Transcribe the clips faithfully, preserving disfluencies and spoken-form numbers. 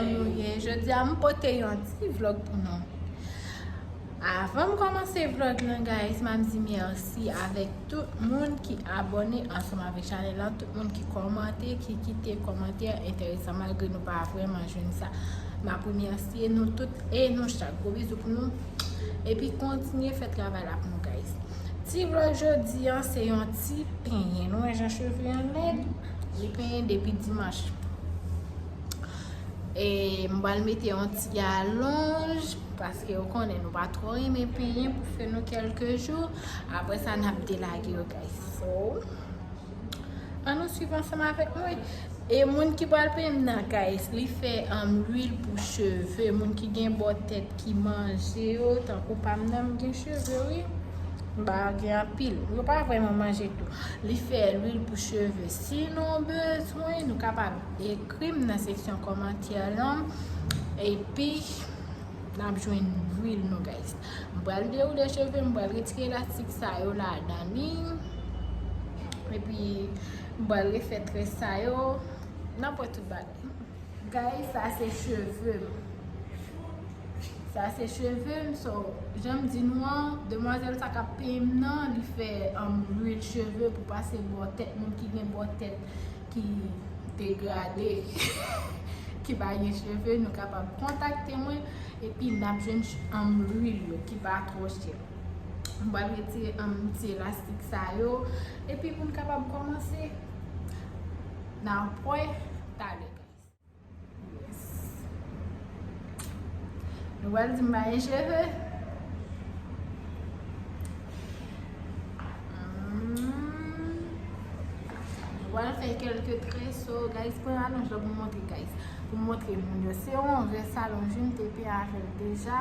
Nou ye. Jodi a m pote yon ti vlog pou nou. Avan m kòmanse vlog lan, guys, m ap di mèsi avèk tout moun ki abòne ansanm avèk chanèl lan, tout moun ki kòmante, ki kite kòmantè enteresan, malgre nou pa vrèman jwenn sa. M ap remèsye nou tout e nou chak. Gwo bizou pou nou. Epi kontinye fè travay la pou nou, guys. Ti vlog jodi an, se yon ti penyen. Nou wè jan cheve an lèd? Li penyen depi dimanch. E m pral mete yon ti alonj, paske ou konnen nou pa twò renmen penyen pou fè nou kèlke jou. Apre sa, n ap delage yo, guys. So, ann nou swiv ansanm avèk mwen. E moun ki pral penyen m nan, guys, li fè, um, lwil pou cheve. Moun ki gen bò tèt ki manje yo, tankou pa m nan, m gen cheve, wi. M pa gen anpil. Yo pa vrèman manje tou. Li fè lwil pou cheve. Si nou bezwen, nou kapab ekri m nan seksyon kòmantè lan. Epi, n ap jwenn lwil nou, guys. M pral dewoule cheve, m pral retire elastik sa yo ladan li. Epi, m pral refè très sa yo. N ap wè tout bagay. Guys, sa se cheve m. Sa se cheve m, so, jan m di nou an, demwazèl sa k ap penyen m nan, li fè, um, lwil cheve pou pase bò tèt moun ki gen bò tèt ki degrade, ki pa gen cheve, nou kapab kontakte mwen, epi n ap jwenn ch-, um, lwil yo ki pa twò chè. M pral retire, um, ti elastik sa yo, epi pou n kapab kòmanse, n ap wè talè. Yes. Nou pral di m pa gen cheve? Hmm. Nou pral fè kèlke très, so, guys, pran alonj la pou m montre, guys. Pou m montre moun yo. Se yon rès alonj, wi, m te peye avè l deja.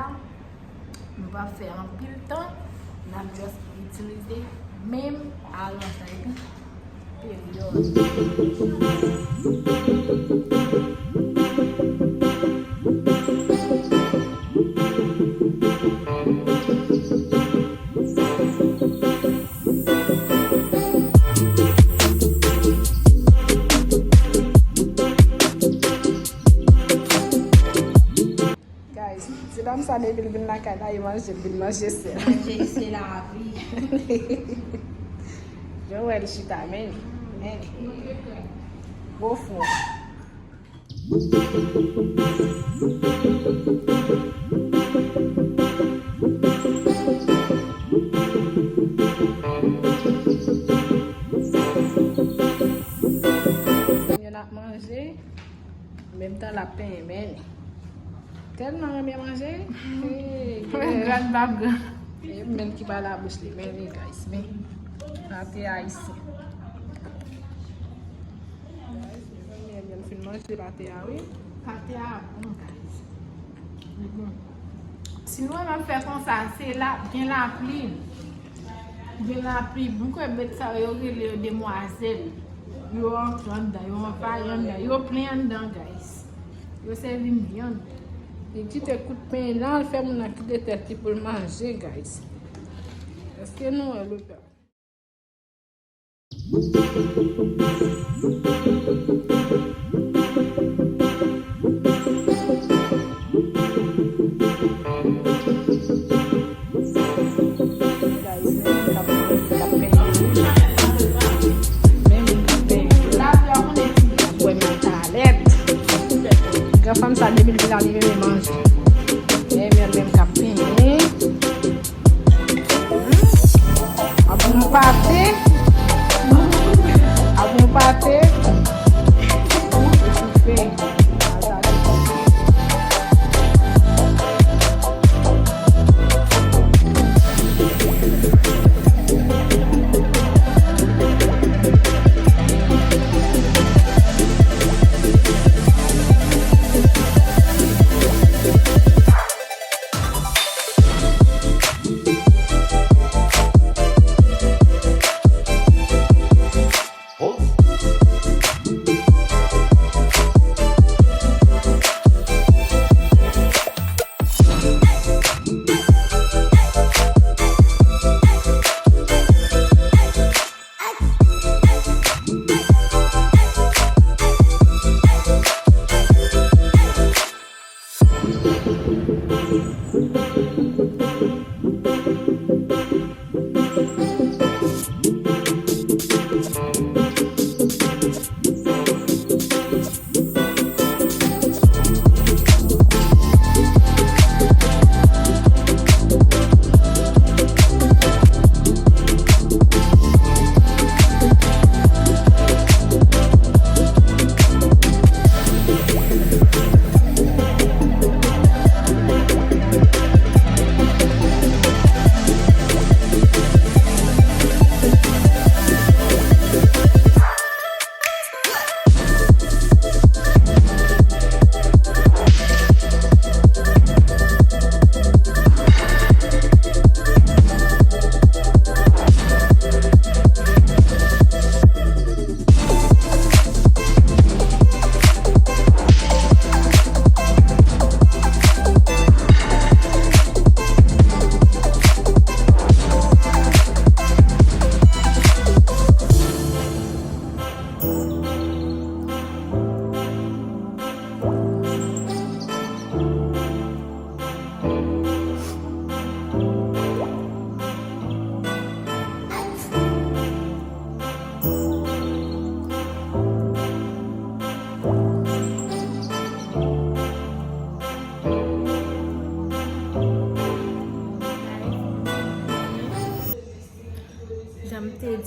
Nou p ap fè anpil tan, n ap just itilize menm alonj la epi peryòd. Guys, ti dam sa depi l vin lakay la, e manje l vin manje sèl. Manje se lavi. Joel chita, men, men. Gwo fou. Yo n ap manje. Menm tan l ap penyen, men li tèlman renmen manje. Hey, men gran pa gran. E menm ki pa labouch li, men li, guys, men pate ayisyen. Guys, men li fin manje pate a, wi. Pate a bon, guys. Li bon. Si nou renmen fè konsa, se la, gen lapli. Gen lapli, m kwè bèt sa yo, yo rele yo demwazèl. Yo antre anndan, yo anvayi anndan, yo plen anndan, guys. Yo sèvi m byen. Li kite kout pen la, l fè moun nan kite tèt li pou l manje, guys. Èske nou wè le pè? Guys, men moun k ap manje, k ap penyen. Men moun k ap penyen. Ap wè m nan talèt. Granfanm sa, depi l vin la, li renmen manje. Men moun menm k ap penyen. Ap yon pate. Ap yon pate. Etoufe.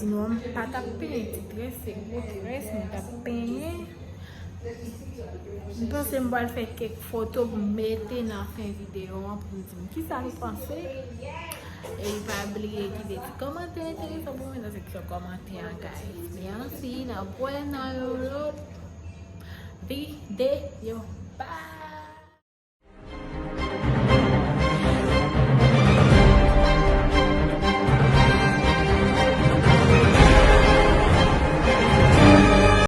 Non, m pa t ap penyen ti très, se gwo très m t ap penyen. M panse m pral fè kèk foto pou m mete nan fen videyo an pou m di m kisa nou panse. E pa bliye kite ti kòmantè enteresan pou mwen nan seksyon kòmantè an, guys. Mèsi, n ap wè nan yon lòt videyo.